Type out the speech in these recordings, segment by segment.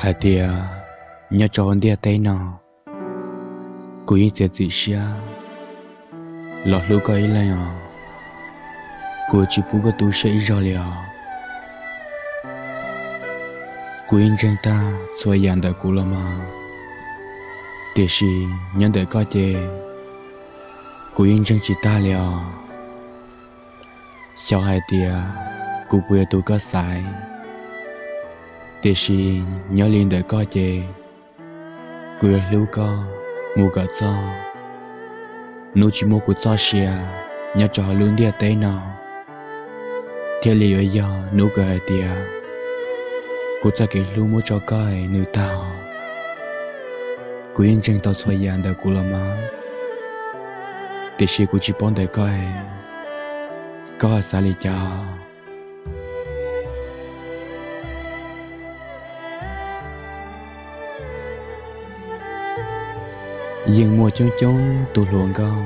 Hais tias nyob rau hauv ntiaj teb no, kuv yeej txiav txim siab los hlub koj ib leeg os. Kuv tsis pub koj tu siab ib zaug li os. Kuv yeej ntseeg tag txhua yam ntawm kuv los mas, tiam sis nyob ntawm koj ces kuv yeej ntseeg tsis tag li os. Xyov hais tias kuv puas yog tus koj xaiv, tiam sis nyob li ntawm koj ces kuv yuav hlub koj mus kom txog hnub tsis muaj kuv txoj sia nyob rau hauv lub ntiaj teb no, thiaj li yuav yog hnub kawg hais tias kuv txoj kev hlub muab rau koj nws tag. Kuv yeej ntseeg tau txhua yam ntawm kuv los mas, tiam sis kuv tsis paub ntawm koj, koj ho xav li cas? Yeej muaj coob coob tus hluas nkauj,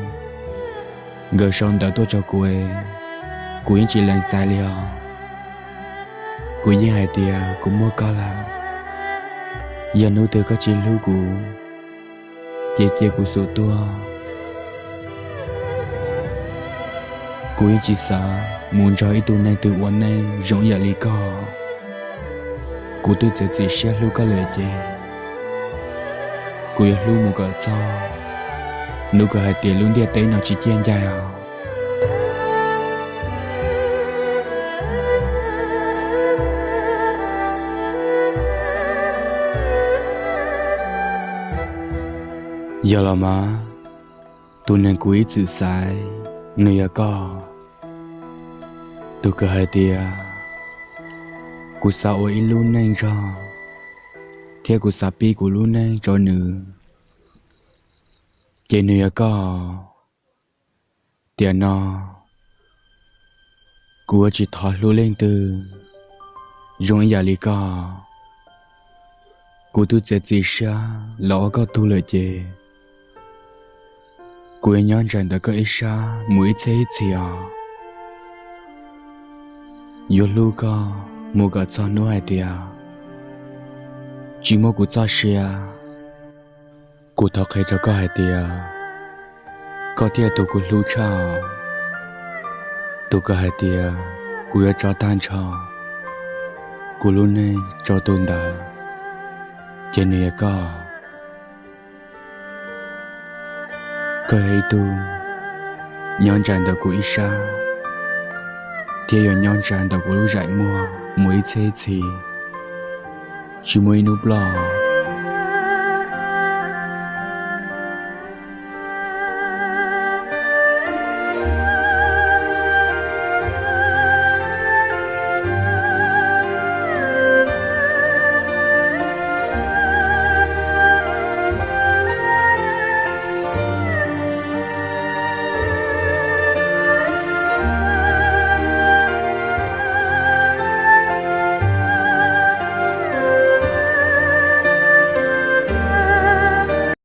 nkawd sau ntawv tuaj rau kuv, kuv yeej tsis lees txais li os. Kuv yeej hais tias kuv muaj koj lawm, yog hnub twg koj tsis hlub kuv, ces cia kuv xub tuag. Kuv yeej tsis xav mus nrog ib tug neeg twg ua neej zoo ib yam li koj. Kuv twb txiav txim siab hlub koj lawm ces kuv yuav hlub mus kom txog hnub kawg hais tias lub ntiaj teb no tsis ciaj ncaig os. Yog los mas, tus neeg kuv ib txwm xaiv nws yog koj. Tus kawg hais tias kuv xav ua ib lub neej nrog, thiab kuv xav pib kuv lub neej rau nws, ces nws yog koj. Tiam no kuv yuav tsis thov hlub leej twg zoo ib yam li koj. Kuv twb txiav txim siab los ua koj tug lawm ces kuv yuav nyob nraim ntawm koj ib sab mus ib txhiab ib txhis os. Yuav hlub koj mus kom txog hnub hais tias tsis muaj kuv txoj sia. Kuv thov qhia rau koj hais tias koj thiaj tus kuv hlub tshaj, tus kawg hais tias kuv yuav tso tag nrho kuv lub neej rau tus ntawd, ces nws yog koj. Koj yog ib tug nyob nraim ntawm kuv ib sab, thiab yuav nyob nraim ntawm kuv lub zeem muag mus ib txhiab ib txhis, tsis muaj ib hnub ploj.